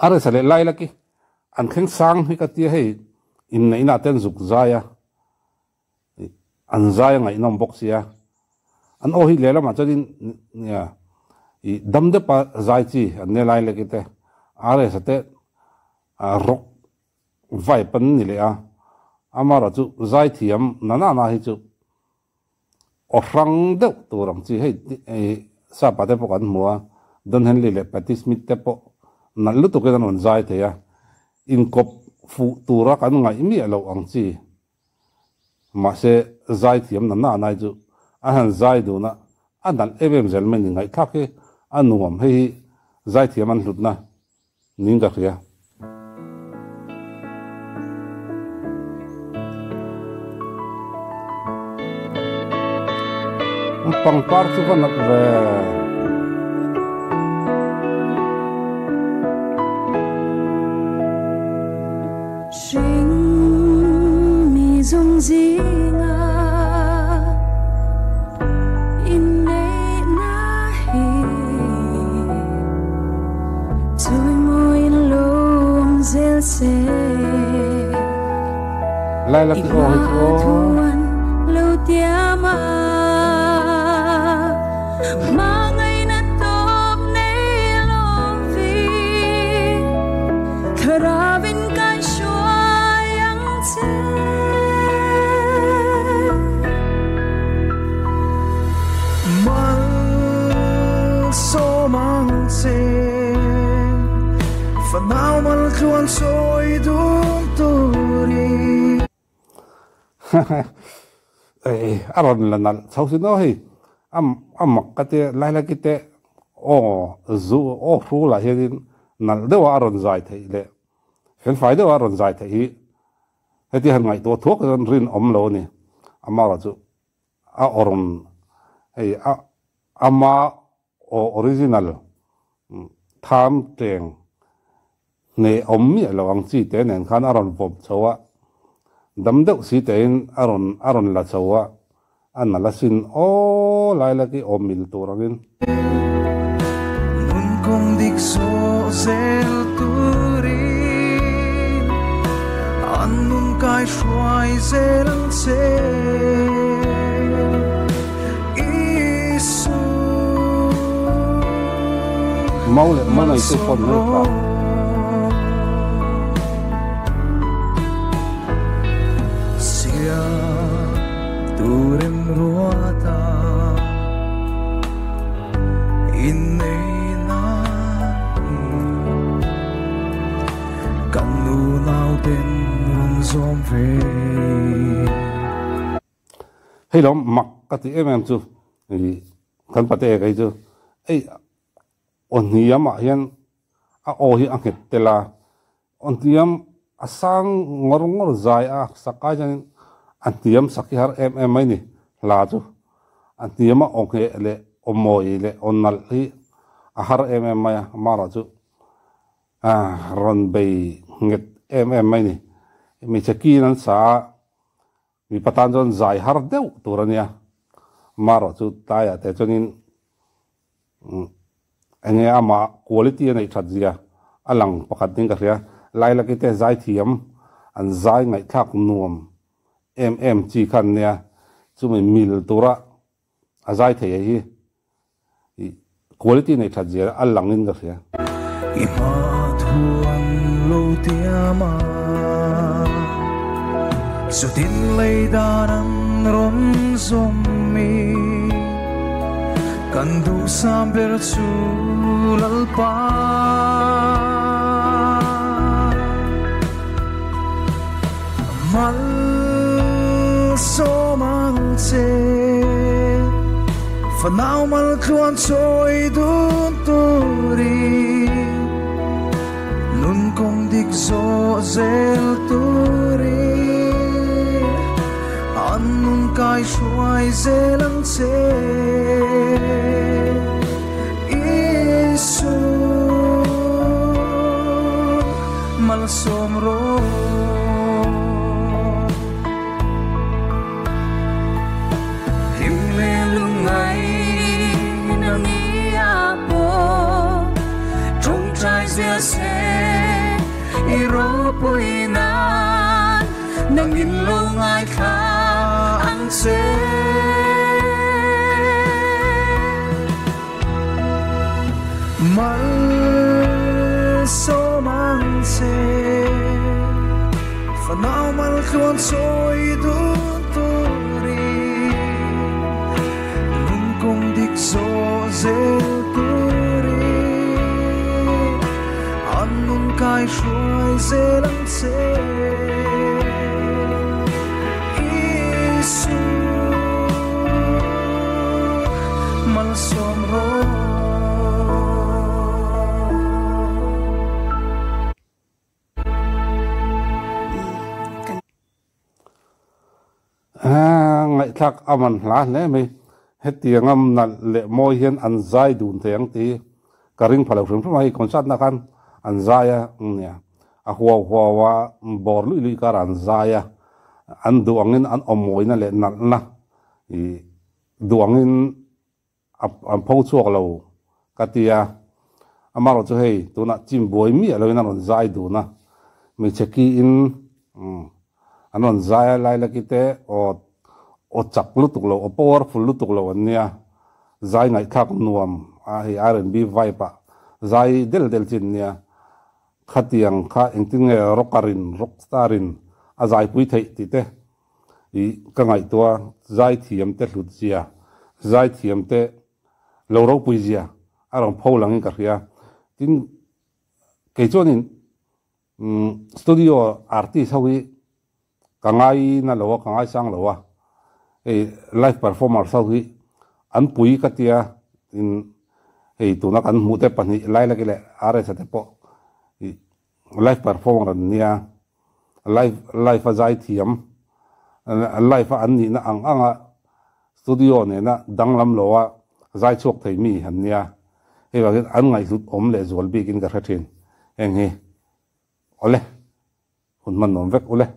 A resa leh lai laki an thleng sang hi ka tia hei inneihna ah te an zuk zai a, an zai a ngaihnawm bawk sia. An aw hi lehlamah chuanin nia ih dam deuha zai chi an nia lai laki te a resa te rock vibe an ni leh a, amaherawhchu zaithiam na na na hi chu Aw hrang deuh tur ang chi hei sapa te pawh kan hmu a, Don Henley leh Patti Smith te pawh nalh lutukin an rawn zai thei a, inkawp fuh tura kan ngaih miah loh ang chi. Mahse zai thiam na na nai chu an han zai dun a, a nalh em em zel mai ni ngaihthlak hi a nuam hei hi zai thiam an hlutna Ning ka hria. Pangpar chu va nat ve. Hring mi zawng zinga inneihna hi. Laila chu aw hi chu aw. A rawn la nalh chho sin aw hei a mak ka tia lai lai ki te aw zu aw hrulah hianin nalh deuha a rawn zai theih leh felfai deuha a rawn zai theih hi heti han ngaihtuah thuak chuan rinawm lo a ni amaherawhchu a awrm hei a ama aw original tham teng hneh awm miah lo ang chi te nen khan a rawn vawm chho a, dam deuh si tein a rawn a rawn la chho a, a nalh asin aw lai lak i awm mil tur angin. Nun kawng dik zawh zel turin an nun kai hruai zel ang che Isu Mau leh mau nei tu phone mai tha. Sia turin ruata inneihna hi kan nunau ten rawn zawm ve. Hei lo mak ka ti em em chu ih kan pate kei chu ei aw hniam ah hian a aw hi a nghet tel a aw hniam a sang ngawr ngawr zai a sak ai chuanin a hniam sak hi har em em mai ni hla chu a hniam a aw ngheh leh aw mawi leh aw nalh hi a har em em mai a amaherawhchu rawn bei nghet em em mai ni hmeichhe kin an sa a. Mipa tan chuan zai har deuh tur a nia. Marawh chu tlaiah te chuanin eng nge amah quality a neih that zia a lang pakhat ding ka hria. Lailaki te zai thiam an zai ngaihthlak nuam em em chi kha an nia. Chumi mil tura a zai thei hi quality nei that zia a lang in ka hria. I hma thu an lo tiam a, chutin lei dan an rawn zawm mi. Kan duhsam ber chu Lalpa. Malsawm ang che fanau maltluan chawi dun turin nun kawng dik zawh zel turin an nun kai hruai zel ang che Isu. Malsawm rawh. Hlim leh lungngai na ni a pawh tawngtai zel se. i ropui nan nangin lo ngaithla ang che. Malsawm ang che fanau maltluan chawi dun turin nungkawng dik zawh zel turin an nun kai hruai zel ang che Isu malsawm rawh. Ngaihthlak a man hla hle mai. Hetianga nalh leh mawi hian an zai dun thei ang tih ka ring pha lo hrim hrim a, hei concert na khan an zai a nia, a huau huau a bawr luih luih karah an zai a, an duh angin an awmawina leh nalhna ih duh angin an pho chhuak lo ka ti a, amaherawh chu hei tunah chim buai miah loin an rawn zai dun a, hmeichhe kiin an rawn zai a lai laki te aw aw chak lutuk lo aw powerful lutuk lo an nia, zai ngaihthlak nuam a hei R&B vibe ah zai del del chi an nia, khatiang kha engtin nge rocker in rockstar in a zaipui theih tih te I ka ngaihtuah zaithiam te hlut zia, zaithiam te lo ropui zia a rawn pho langin ka hria. Tin, kei chuanin studio artist ho hi ka ngai na lo a, ka ngaisang lo a, hei live performers ho hi an pui ka tia, tin hei tuna kan hmuh te pahnih Lailaki leh RS-a te pawh i live performer an nia. Live live a zaithiam live a an nihna ang anga studio nena danglam lo a zai chhuak thei mi an nia. Hei vangin an ngaihhlut awm leh zual bikin ka hre thin. Heng hi awle hun hman nuam vek ule.